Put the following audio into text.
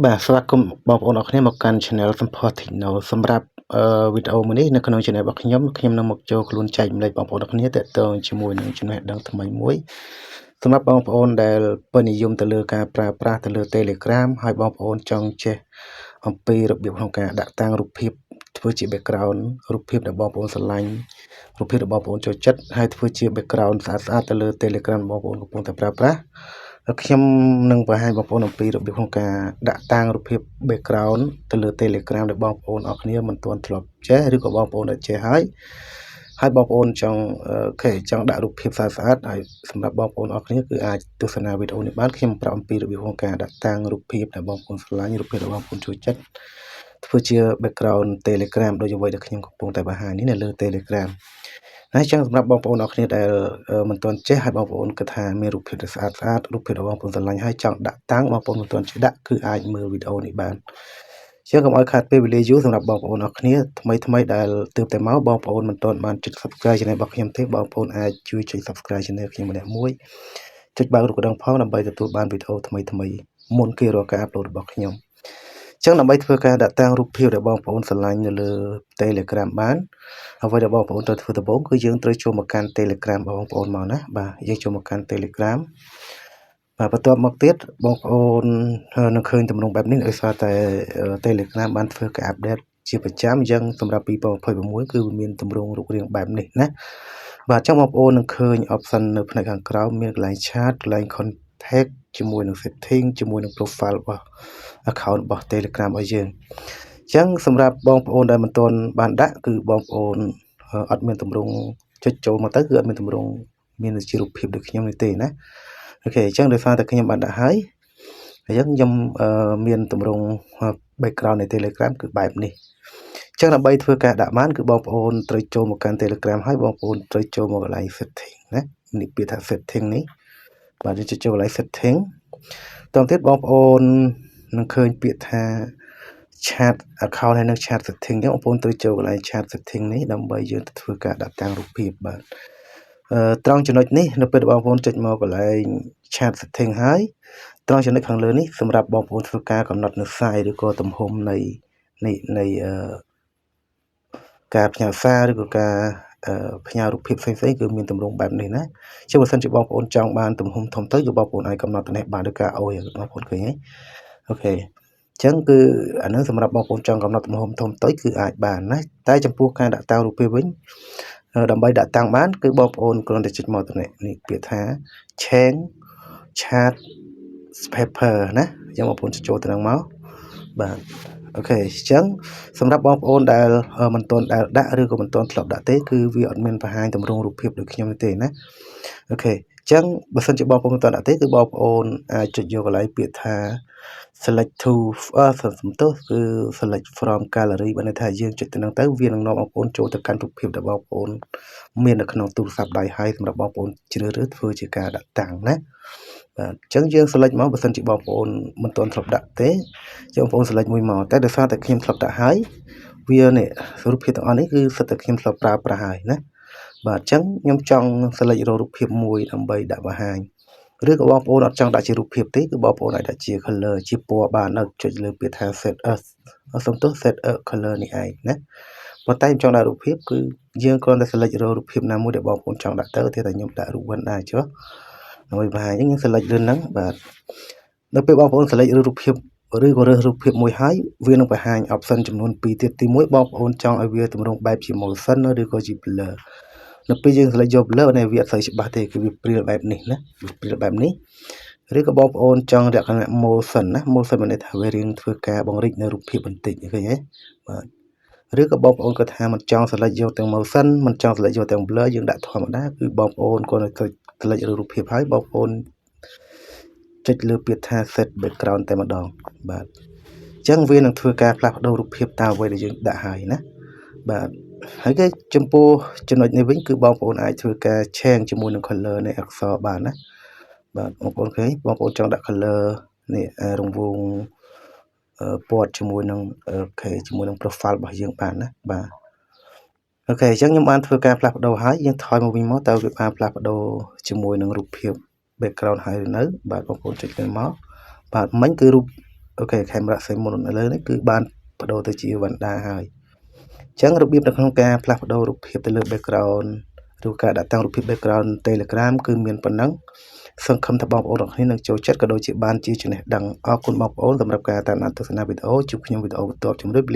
បាទស្វាគមន៍បងប្អូនអរគ្នាមកកាន់ Channel សម្ផស្ស Techno សម្រាប់វីដេអូមួយនេះនៅក្នុង Channel របស់ខ្ញុំខ្ញុំនឹងមកចូលខ្លួនចែករំលែកបងប្អូនអរគ្នាទាក់ទងជាមួយនឹងចំណេះដឹងថ្មីមួយសម្រាប់បងប្អូនដែលពេញនិយមទៅលើការប្រើប្រាស់ទៅលើ Telegram ហើយបងប្អូនចង់ចេះអំពីរបៀបក្នុងការដាក់តាំងរូបភាពធ្វើជា background រូបភាពដែលបងប្អូនស្រឡាញ់រូបភាពរបស់បងប្អូនចូលចិត្តហើយធ្វើជា background ស្អាតៗទៅលើ Telegram បងប្អូនកំពុងតែប្រើប្រាស់ខ្ញុំនឹងបង្ហាញបងប្អូនអំពីរបៀបក្នុងការដាក់តាំងរូបភាព background ទៅលើ Telegram ដែលបងប្អូនអរគ្នាមិនទាន់ធ្លាប់ចេះឬក៏បងប្អូនដែលចេះហើយហើយបងប្អូនចង់ OK ចង់ដាក់រូបភាពស្អាតស្អាតហើយសម្រាប់បងប្អូនអរគ្នាគឺអាចទស្សនាវីដេអូនេះបានខ្ញុំប្រាប់អំពីរបៀបក្នុងការដាក់តាំងរូបភាពដែលបងប្អូនស្រឡាញ់រូបភាពដែលបងប្អូនចូលចិត្តធ្វើជា background Telegram ដូចអ្វីដែលខ្ញុំកំពុងតែបង្ហាញនេះនៅលើ Telegram ហើយចឹងសម្រាប់បងប្អូនអរគ្នាដែលមិនទាន់ចេះហើយបងប្អូនគិតថាមានរូបភាពដែលស្អាតស្អាតរូបភាពរបស់បងប្អូនស្រឡាញ់ហើយចង់ដាក់តាំងបងប្អូនមិនទាន់ចេះដាក់គឺអាចមើលវីដេអូនេះបានជាងកុំឲ្យខាតពេលវេលាយូរសម្រាប់បងប្អូនអរគ្នាថ្មីថ្មីដែលទើបតែមកបងប្អូនមិនទាន់បានចុច Subscribe Channel របស់ខ្ញុំទេបងប្អូនអាចជួយចុច Subscribe Channel ខ្ញុំម្នាក់មួយចុចបើករូបកណ្ដឹងផងដើម្បីទទួលបានវីដេអូថ្មីថ្មីមុនគេរាល់ការ upload របស់ខ្ញុំចឹងដើម្បីធ្វើការដាក់តាំងរូបភាពដែលបងប្អូនស្រឡាញ់នៅលើ Telegram បានអ្វីដែលបងប្អូនត្រូវធ្វើដំបូងគឺយើងត្រូវចូលមកកាន់ Telegram របស់បងប្អូនមកណាបាទយើងចូលមកកាន់ Telegram បាទបន្ទាប់មកទៀតបងប្អូននឹងឃើញទម្រង់បែបនេះដោយសារតែ Telegram បានធ្វើការ update ជាប្រចាំអញ្ចឹងសម្រាប់2026គឺវាមានទម្រង់រូបរាងបែបនេះណាបាទអញ្ចឹងបងប្អូននឹងឃើញ option នៅផ្នែកខាងក្រោមមានកន្លែង chat កន្លែង contact ជាមួយនឹង setting ជាមួយនឹង profile របស់ account របស់ Telegram របស់យើងអញ្ចឹងសម្រាប់បងប្អូនដែលមិនទាន់បានដាក់គឺបងប្អូនអត់មានទម្រង់ចុចចូលមកទៅគឺអត់មានទម្រង់មានជារូបភាពដូចខ្ញុំនេះទេណា OK អញ្ចឹងដោយសារតែខ្ញុំបានដាក់ហើយ អញ្ចឹងខ្ញុំមានទម្រង់ background នៃ Telegram គឺបែបនេះអញ្ចឹងដើម្បីធ្វើការដាក់បានគឺបងប្អូនត្រូវចូលមកកាន់ Telegram ហើយបងប្អូនត្រូវចូលមកកន្លែង setting ណានេះពាក្យថា setting នេះបាទយើងចូលកន្លែង setting តទៅទៀតបងប្អូននឹងឃើញពាក្យថា chat account ហើយនិង chat setting អញ្ចឹងបងប្អូនត្រូវចូលកន្លែង chat setting នេះដើម្បីយើងទៅធ្វើការដាក់តាំងរូបភាពបាទអឺត្រង់ចំណុចនេះនៅពេលបងប្អូនចុចមកកន្លែង chat setting ហើយត្រង់ចំណុចខាងលើនេះសម្រាប់បងប្អូនធ្វើការកំណត់នៅ size ឬក៏ទំហំនៃនៃនៃអឺការផ្ញើសារឬក៏ការផ្ញើរូបភាពផ្សេងៗគឺមានទម្រង់បែបនេះណាជាបើសិនជាបងប្អូនចង់បានទំហំធំទៅគឺបងប្អូនអាចកំណត់ទៅនេះបានដោយការអូយបងប្អូនឃើញទេ OK អញ្ចឹងគឺអានឹងសម្រាប់បងប្អូនចង់កំណត់ទំហំធំតូចគឺអាចបានណាតែចំពោះការដាក់តាំងរូបភាពវិញដើម្បីដាក់តាំងបានគឺបងប្អូនគ្រាន់តែចុចមកទៅនេះនេះពាក្យថា change chat paper ណាអញ្ចឹងបងប្អូនចុចចូលទៅនឹងមកបាទ OK អញ្ចឹងសម្រាប់បងប្អូនដែលមិនទាន់ដែលដាក់ឬក៏មិនទាន់ធ្លាប់ដាក់ទេគឺវាអត់មានបង្ហាញទម្រង់រូបភាពដូចខ្ញុំទេណា OK អញ្ចឹងបើសិនជាបងប្អូនមិនទាន់ដាក់ទេគឺបងប្អូនអាចចុចយកកន្លែងពាក្យថា select to អឺសំទោសគឺ select from gallery បើន័យថាយើងចុចទៅនឹងទៅវានឹងនាំបងប្អូនចូលទៅកាន់រូបភាពដែលបងប្អូនមាននៅក្នុងទូរស័ព្ទដៃហើយសម្រាប់បងប្អូនជ្រើសរើសធ្វើជាការដាក់តាំងណាបាទអញ្ចឹងយើង select មកបើសិនជាបងប្អូនមិនទាន់ធ្លាប់ដាក់ទេយើងបងប្អូន select មួយមកតែដោយសារតែខ្ញុំធ្លាប់ដាក់ហើយវានេះរូបភាពទាំងអស់នេះគឺសុទ្ធតែខ្ញុំធ្លាប់ប្រើប្រាស់ហើយណាបាទអញ្ចឹងខ្ញុំចង់ select រករូបភាពមួយដើម្បីដាក់បង្ហាញឬក៏បងប្អូនអត់ចង់ដាក់ជារូបភាពទេគឺបងប្អូនអាចដាក់ជា color ជាពណ៌បាននៅចុចលើពាក្យថា set as សុំទោស set a color នេះឯងណាប៉ុន្តែខ្ញុំចង់ដាក់រូបភាពគឺយើងគ្រាន់តែ select រករូបភាពណាមួយដែលបងប្អូនចង់ដាក់ទៅទេតែខ្ញុំដាក់រូបវិញដែរចុះដើម្បីបង្ហាញខ្ញុំ select លើហ្នឹងបាទនៅពេលបងប្អូន select រូបភាព ឬក៏រើសរូបភាពមួយហើយវានឹងបង្ហាញ option ចំនួន2ទៀតទី1បងប្អូនចង់ឲ្យវាទម្រង់បែបជា motion ឬក៏ជា blur នៅពេលយើង select យក blur នេះវាអត់សូវច្បាស់ទេគឺវាព្រាលបែបនេះណាវាព្រាលបែបនេះឬក៏បងប្អូនចង់លក្ខណៈ motion ណា motion មានន័យថាវារៀងធ្វើការបង្រិចនៅរូបភាពបន្តិចឃើញទេបាទឬក៏បងប្អូនគាត់ថាមិនចង់ select យកទាំង motion មិនចង់ select យកទាំង blur យើងដាក់ធម្មតាគឺបងប្អូនគាត់តែ select រូបភាពហើយបងប្អូនចុចលើពាក្យថា set background តែម្ដងបាទអញ្ចឹងវានឹងធ្វើការផ្លាស់ប្ដូររូបភាពតាមអ្វីដែលយើងដាក់ហើយណាបាទហើយគេចំពោះចំណុចនេះវិញគឺបងប្អូនអាចធ្វើការ change ជាមួយនឹង color នៃអក្សរបានណាបាទបងប្អូនឃើញបងប្អូនចង់ដាក់ color នេះរង្វង់ពណ៌ជាមួយនឹង OK ជាមួយនឹង profile របស់យើងបានណាបាទ OK អញ្ចឹងខ្ញុំបានធ្វើការផ្លាស់ប្ដូរហើយយើងថយមកវិញមកតើវាបានផ្លាស់ប្ដូរជាមួយនឹងរូបភាព background ហើយនៅបាទបងប្អូនចុចលើមកបាទមិញគឺរូប OK ខេមរៈសេមុនឥឡូវនេះគឺបានប្ដូរទៅជាវណ្ដាហើយអញ្ចឹងរបៀបនៅក្នុងការផ្លាស់ប្ដូររូបភាពទៅលើ background ឬការដាក់តាំងរូបភាព background Telegram គឺមានប៉ុណ្ណឹងសង្ឃឹមថាបងប្អូនទាំងគ្នានឹងចូលចិត្តក៏ដូចជាបានជាចំណេះដឹងអរគុណបងប្អូនសម្រាប់ការតាមដានទស្សនាវីដេអូជួបខ្ញុំវីដេអូបន្ទាប់ជម្រាបលា។